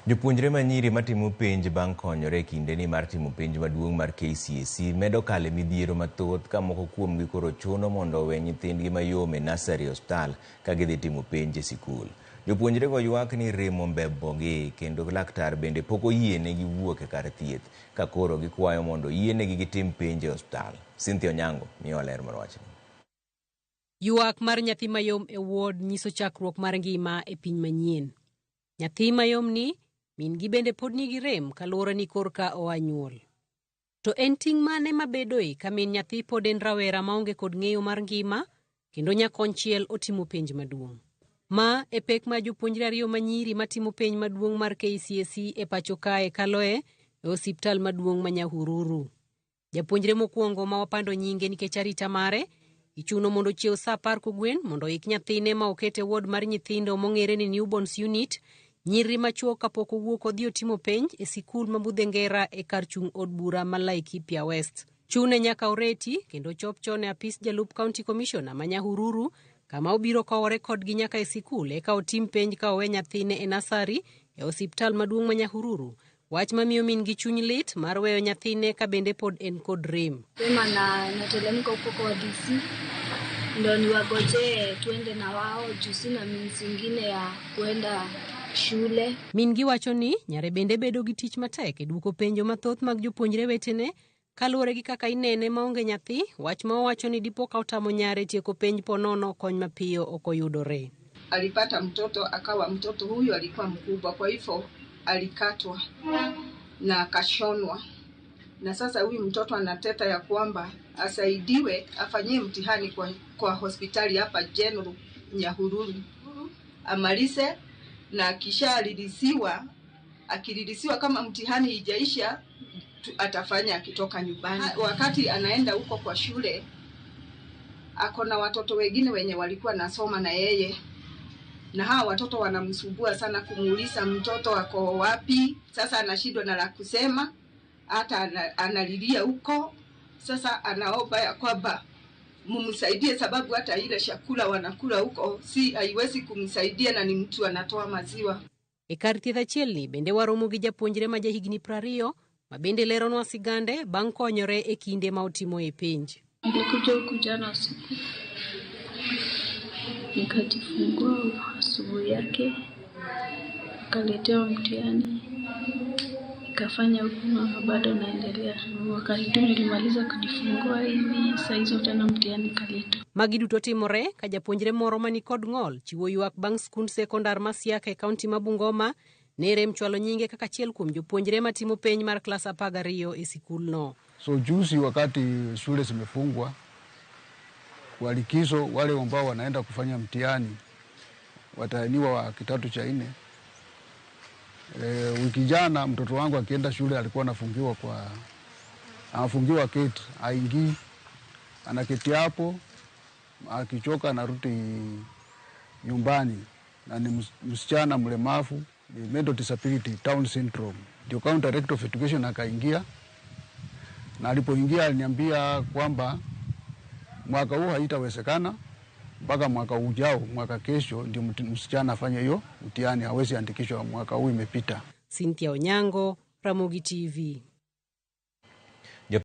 Jopuonjre manyiri matimo penj bang' konyore e kindeni mar timo penj maduong' mar KCSE medo kalo e midhiero mathoth ka moko kuomgi koro chuno mondo owe nyithindgi mayom e nasari e osiptal ka gidhi timo penj e sikul. Jopuonjrego ywak ni rem ombebogi kendo laktar bende pok oyienegi wuok e kar thieth ka koro gikwayo mondo oyienegi gitim penj e osiptal. Cynthia Onyango miyowa ler mar wachni. Ywak mar nyathi mayom e ward nyiso chakruok mar ngima e piny manyien. Nyathi mayomni, min gi bende pod nigi rem kaluwore ni korka oa nyuol. To en ting' mane mabedoe ka min nyathi pod en rawera maonge kod ng'eyo mar ngima kendo nyakonchiel otimo penj maduong'? Ma e pek ma jopuonjre ariyo manyiri matimo penj maduong' mar KCSE e pacho kae kaloe e osiptal maduong' ma Nyahururu. Japuonjre mokwongo ma wapando nyinge nikech arita mare, ichuno mondo ochiew sa 10 kogwen mondo oik nyathine ma oket e ward mar nyithindo mong'ere ni Newborns Unit, nyiri machuok kapok owuok odhi otimo penj e sikul ma Budhengera e kar chung' od bura ma Laikipia West. Chune nyaka oreti kendo ochop chon e apis jalup County Commissioner ma Nyahururu kama obiro kowore kodgi nyaka e sikul eka otim penj ka owe nyathine e nasari e osiptal maduong' ma Nyahururu. Wach mamiyo min gi chuny lit mar weyo nyathine ka bende pod en kod rem. Sema na natelemka huko kwa DC ndo niwagojee twende na wao juu sina means ingine ya kuenda shule. Min gi wacho ni nyare bende bedo gi tich matek e duoko penjo mathoth mag jopuonjre wetene kaluwore gi kaka inene maonge nyathi, wach ma owacho ni dipo ka otamo nyare tieko penj ponono kony mapiyo ok oyudore. Alipata mtoto akawa mtoto huyu alikuwa mkubwa, kwa hivyo alikatwa na akashonwa, na sasa huyu mtoto anateta ya kwamba asaidiwe afanyie mtihani kwa hospitali hapa General Nyahururu amalize, na akisharirisiwa, akiririsiwa kama mtihani ijaisha atafanya akitoka nyumbani. Wakati anaenda huko kwa shule ako na watoto wengine wenye walikuwa nasoma na yeye, na hawa watoto wanamsumbua sana kumuuliza mtoto ako wapi. Sasa anashindwa na la kusema, hata analilia huko. Sasa anaomba ya kwamba mumsaidie, sababu hata ile chakula wanakula huko si haiwezi kumsaidia, na ni mtu anatoa maziwa. E kar thieth achielni bende waromo gi japuonjre ma jahigni 20 ma bende leronwa sigande bang' konyore e kinde ma otimoe penj. Nilikuja huku jana usiku nikajifungua asubuhi yake, nikaletewa mtihani nikafanya huku na bado naendelea. Wakati tu nilimaliza kujifungua hivi, saa hizo tena mtihani kaletwa. Magi duto timore ka japuonjre moro mani kod ng'ol chiwo ywak bang' skund sekondar ma Siaka e kaunti ma Bungoma ne rem chwalo nyinge kaka achiel kuom jopuonjre matimo penj mar klas 12 e sikulno. So juzi wakati shule zimefungwa kwa likizo, wale ambao wanaenda kufanya mtihani watahiniwa wa kidato cha 4. Wiki jana mtoto wangu akienda shule alikuwa anafungiwa gate, haingii, anaketi hapo, akichoka anarudi nyumbani, na ni msichana mlemavu, ni mental disability, Down syndrome. Ndio County Director of Education akaingia, na alipoingia aliniambia kwamba mwaka huu haitawezekana, mpaka mwaka ujao, mwaka kesho ndio msichana afanye hiyo mtihani, hawezi andikishwa mwaka huu imepita. Cynthia Onyango, Ramogi TV.